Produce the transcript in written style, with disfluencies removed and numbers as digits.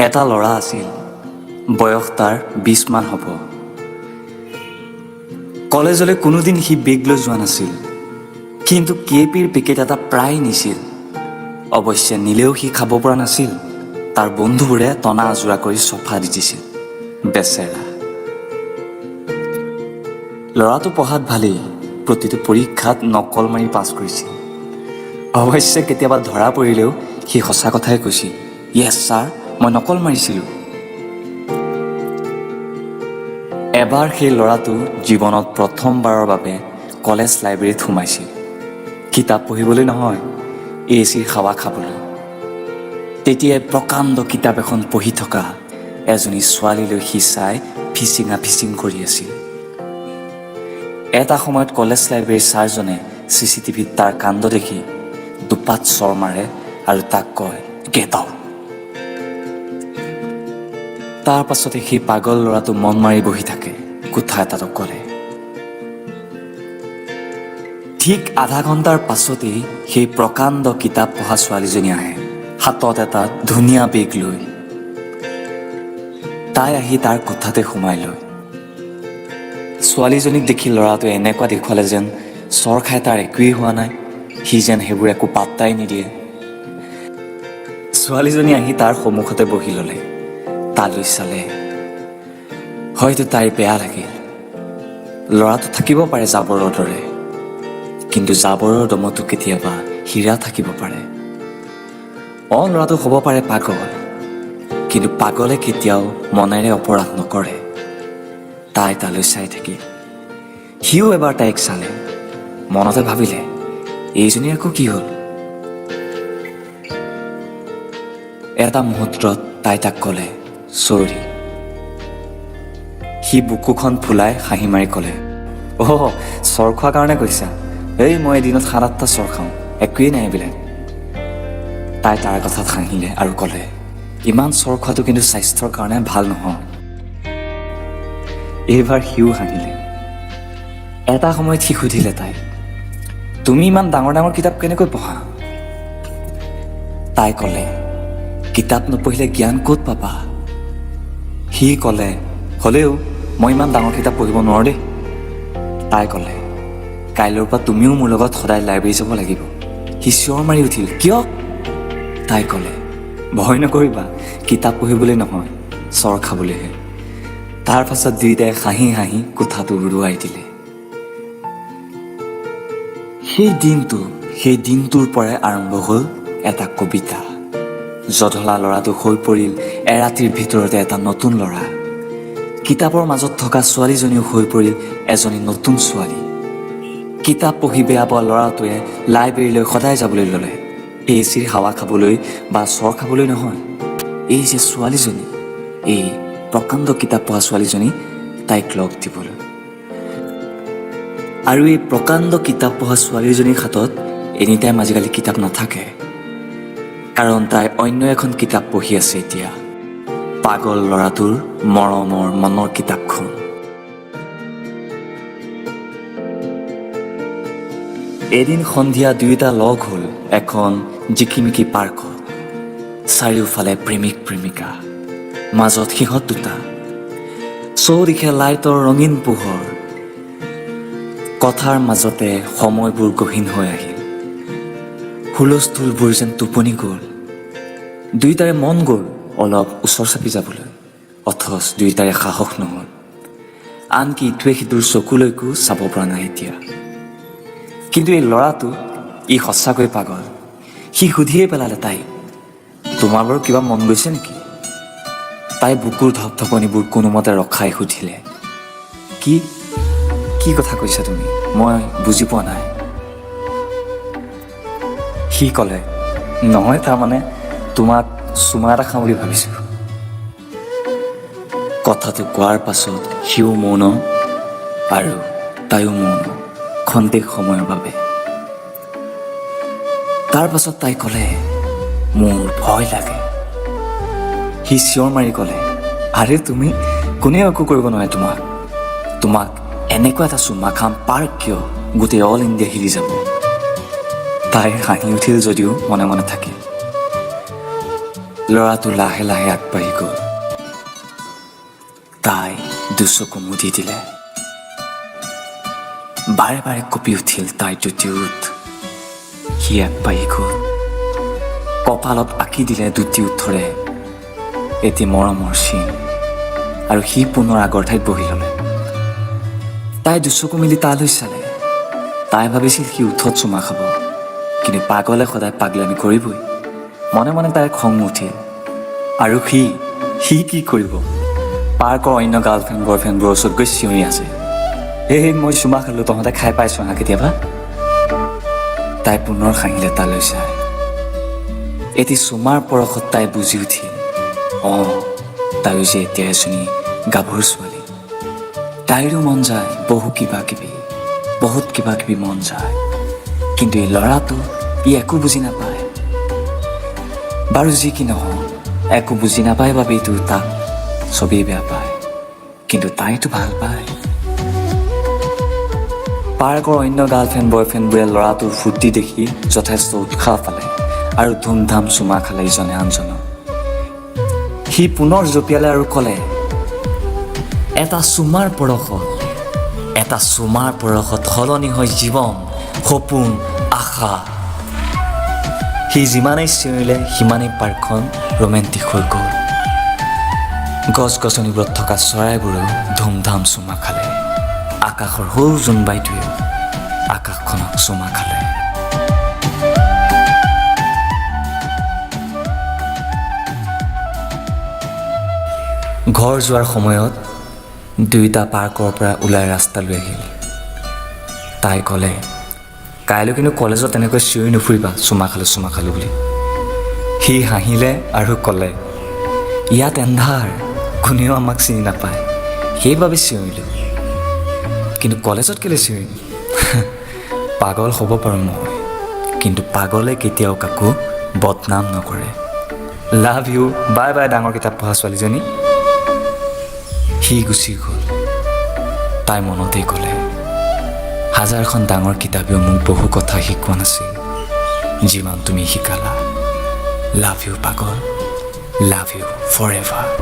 এটা ল'ৰা আছিল, বয়স তাৰ 20 মান হ'ব। কলেজলৈ কোনোদিন সি বেগ লৈ যোৱা নাছিল, কিন্তু কেপিৰ পেকেট এটা প্ৰায় নিছিল। অৱশ্যে নিলেও সি খাব পৰা নাছিল, তাৰ বন্ধুবোৰে টনা আজোৰা কৰি চফা দি দিছিল। বেচেৰা ল'ৰাটো পঢ়াত ভালেই, প্ৰতিটো পৰীক্ষাত নকল মাৰি পাছ কৰিছিল। অৱশ্যে কেতিয়াবা ধৰা পৰিলেও সি সঁচা কথাই কৈছিল, "য়েছ ছাৰ, মই নকল মাৰিছিলোঁ।" এবাৰ সেই ল'ৰাটো জীৱনত প্ৰথমবাৰৰ বাবে কলেজ লাইব্ৰেৰীত সোমাইছিল, কিতাপ পঢ়িবলৈ নহয়, এ চিৰ হাৱা খাবলৈ। তেতিয়াই প্ৰকাণ্ড কিতাপ এখন পঢ়ি থকা এজনী ছোৱালীলৈ সি চাই ফিচিঙা ফিচিং কৰি আছিল। এটা সময়ত কলেজ লাইব্ৰেৰীৰ ছাৰজনে চিচি টিভিত তাৰ কাণ্ড দেখি দুপাত চৰ মাৰে আৰু তাক কয়, "গেট আউট।" তাৰ পাছতে সেই পাগল ল'ৰাটো মন মাৰি বহি থাকে কোঠা এটাত অকলে। ঠিক আধা ঘণ্টাৰ পাছতেই সেই প্ৰকাণ্ড কিতাপ পঢ়া ছোৱালীজনী আহে, হাতত এটা ধুনীয়া বেগ লৈ। তাই আহি তাৰ কোঠাতে সোমাই লয়। ছোৱালীজনীক দেখি ল'ৰাটোৱে এনেকুৱা দেখুৱালে যেন চৰ খাই তাৰ একোৱেই হোৱা নাই, সি যেন সেইবোৰ একো পাত্তাই নিদিয়ে। ছোৱালীজনী আহি তাৰ সন্মুখতে বহি ল'লে, তালৈ চালে। হয়তো তাইৰ বেয়া লাগিল। ল'ৰাটো থাকিব পাৰে জাবৰৰ দৰে, কিন্তু জাবৰৰ দমতো কেতিয়াবা হীৰা থাকিব পাৰে। অ, ল'ৰাটো হ'ব পাৰে পাগল, কিন্তু পাগলে কেতিয়াও মনেৰে অপৰাধ নকৰে। তাই তালৈ চাই থাকিল। সিও এবাৰ তাইক চালে। মনতে ভাবিলে, এইজনী আকৌ কি হ'ল? এটা মুহূৰ্তত তাই তাক ক'লে, "চৰি।" সি বুকুখন ফুলাই হাঁহি মাৰি ক'লে, "অ', চৰ খোৱাৰ কাৰণে কৈছা? এই মই এদিনত সাত আঠটা চৰ খাওঁ, একোৱেই নাই এইবিলাক।" তাই তাৰ কথাত হাঁহিলে আৰু ক'লে, "ইমান চৰ খোৱাটো কিন্তু স্বাস্থ্যৰ কাৰণে ভাল নহয়।" এইবাৰ সিও হাঁহিলে। এটা সময়ত সি সুধিলে তাইক, "তুমি ইমান ডাঙৰ ডাঙৰ কিতাপ কেনেকৈ পঢ়া?" তাই ক'লে, "কিতাপ নপঢ়িলে জ্ঞান ক'ত পাবা?" সি ক'লে, "হ'লেও মই ইমান ডাঙৰ কিতাপ পঢ়িব নোৱাৰোঁ দেই।" তাই ক'লে, "কাইলৈৰ পৰা তুমিও মোৰ লগত সদায় লাইব্ৰেৰী যাব লাগিব।" সি চিঞৰ মাৰি উঠিল, "কিয়?" তাই ক'লে, "ভয় নকৰিবা, কিতাপ পঢ়িবলৈ নহয়, চৰ খাবলৈহে।" তাৰ পাছত দুয়োটাই হাঁহি হাঁহি কোঠাটো উৰুৱাই দিলে। সেই দিনটোৰ পৰাই আৰম্ভ হ'ল এটা কবিতা। জধলা ল'ৰাটো হৈ পৰিল এৰাতিৰ ভিতৰতে এটা নতুন ল'ৰা। কিতাপৰ মাজত থকা ছোৱালীজনীও হৈ পৰিল এজনী নতুন ছোৱালী। কিতাপ পঢ়ি বেয়া পোৱা ল'ৰাটোৱে লাইব্ৰেৰীলৈ সদায় যাবলৈ ল'লে, এ চিৰ হাৱা খাবলৈ বা চৰ খাবলৈ নহয়, এই যে ছোৱালীজনী, এই প্ৰকাণ্ড কিতাপ পঢ়া ছোৱালীজনী, তাইক লগ দিবলৈ। আৰু এই প্ৰকাণ্ড কিতাপ পঢ়া ছোৱালীজনীৰ হাতত এনি টাইম আজিকালি কিতাপ নাথাকে, কাৰণ তাই অন্য এখন কিতাপ পঢ়ি আছে এতিয়া, পাগল ল'ৰাটোৰ মৰমৰ মনৰ কিতাপখন। এদিন সন্ধিয়া দুয়োটা লগ হ'ল এখন জিকিমিকি পাৰ্কত। চাৰিওফালে প্ৰেমিক প্ৰেমিকা, মাজত সিহঁত দুটা। চৌদিশে লাইটৰ ৰঙীন পোহৰ। কথাৰ মাজতে সময়বোৰ গহীন হৈ আহিল, হুলস্থুলবোৰ যেন টোপনি গ'ল। দুয়োটাৰে মন গ'ল অলপ ওচৰ চাপি যাবলৈ, অথচ দুয়োটাৰে সাহস নহ'ল। আনকি ইটোৱে সিটোৰ চকুলৈকো চাব পৰা নাই এতিয়া। কিন্তু এই ল'ৰাটো, ই সঁচাকৈ পাগল। সি সুধিয়ে পেলালে তাইক, "তোমাৰ বাৰু কিবা মন গৈছে নেকি?" তাই বুকুৰ ধপধপনিবোৰ কোনোমতে ৰখাই সুধিলে, "কি? কি কথা কৈছা তুমি? মই বুজি পোৱা নাই।" সি ক'লে, "নহয়, তাৰমানে তোমাক চুমা এটা খাওঁ বুলি ভাবিছোঁ।" কথাটো কোৱাৰ পাছত সিও মৌন আৰু তাইও মৌন খন্তেক সময়ৰ বাবে। তাৰ পাছত তাই ক'লে, "মোৰ ভয় লাগে।" সি চিঞৰ মাৰি ক'লে, "আৰে তুমি, কোনেও একো কৰিব নোৱাৰে তোমাক। তোমাক এনেকুৱা এটা চুমা খাম, পাৰ্ক কিয়, গোটেই অল ইণ্ডিয়া হিলি যাব।" তাই হাঁহি উঠিল যদিও মনে মনে থাকিল। ল'ৰাটো লাহে লাহে আগবাঢ়ি গ'ল। তাই দুচকু মুদি দিলে। বাৰে বাৰে কঁপি উঠিল তাইৰ দুটি ওঁঠ। সি আগবাঢ়ি গ'ল, কপালত আঁকি দিলে দুটি ওঁঠৰে এটি মৰমৰ চিন আৰু সি পুনৰ আগৰ ঠাইত বহি ল'লে। তাই দুচকু মেলি তালৈ চালে। তাই ভাবিছিল সি ওঁঠত চুমা খাব, কিন্তু পাগলে সদায় পাগলামি কৰিবই। মনে মনে তাইৰ খং উঠিল। আৰু সি সি কি কৰিব? পাৰ্কৰ অন্য গাৰ্লফ্ৰেণ্ড বয়ফ্ৰেণ্ডবোৰৰ ওচৰত গৈ চিঞৰি আছে, "এই, মই চুমা খালোঁ, তহঁতে খাই পাইছ না কেতিয়াবা?" তাই পুনৰ হাঁহিলে তালৈ চাই। এটি চুমাৰ পৰশত তাই বুজি উঠিল, অঁ, তাইও যে এতিয়া এজনী গাভৰু ছোৱালী। তাইৰো মন যায় বহু কিবা কিবি, বহুত কিবা কিবি মন যায়। কিন্তু এই ল'ৰাটো, ই একো বুজি নাপায়। বাৰু যি কি নহওক, একো বুজি নাপায় বাবেইতো তাক চবেই বেয়া পায়, কিন্তু তাইতো ভাল পায়। পাৰ্কৰ অন্য গাৰ্লফ্ৰেণ্ড বয়ফ্ৰেণ্ডবোৰে ল'ৰাটোৰ ফূৰ্তি দেখি যথেষ্ট উৎসাহ পালে আৰু ধুমধাম চুমা খালে ইজনে আনজনক। সি পুনৰ জঁপিয়ালে আৰু ক'লে, "এটা চুমাৰ পৰশত, এটা চুমাৰ পৰশত সলনি হয় জীৱন, সপোন, আশা।" সি যিমানেই চিঞৰিলে, সিমানেই পাৰ্কখন ৰোমেণ্টিক হৈ গ'ল। গছ গছনিবোৰত থকা চৰাইবোৰেও ধুমধাম চুমা খালে। আকাশৰ সৰু জোনবাইটোৱেও আকাশখনক চুমা খালে। ঘৰ যোৱাৰ সময়ত দুয়োটা পাৰ্কৰ পৰা ওলাই ৰাস্তালৈ আহিল। তাই ক'লে, "কাইলৈ কিন্তু কলেজত তেনেকৈ চিঞৰি নুফুৰিবা চুমা খালোঁ, চুমা খালোঁ বুলি।" সি হাঁহিলে আৰু ক'লে, "ইয়াত এন্ধাৰ, কোনেও আমাক চিনি নাপায়, সেইবাবে চিঞৰিলোঁ। কিন্তু কলেজত কেলৈ চিঞৰিম? পাগল হ'ব পাৰোঁ মই, কিন্তু পাগলে কেতিয়াও কাকো বদনাম নকৰে। লাভ you, bye bye, ডাঙৰ কিতাপ পঢ়া ছোৱালীজনী।" সি গুচি গ'ল। তাই মনতেই ক'লে, "হাজাৰখন ডাঙৰ কিতাপেও মোক বহু কথা শিকোৱা নাছিল, যিমান তুমি শিকালা। লাভ you পাগল, লাভ you for ever.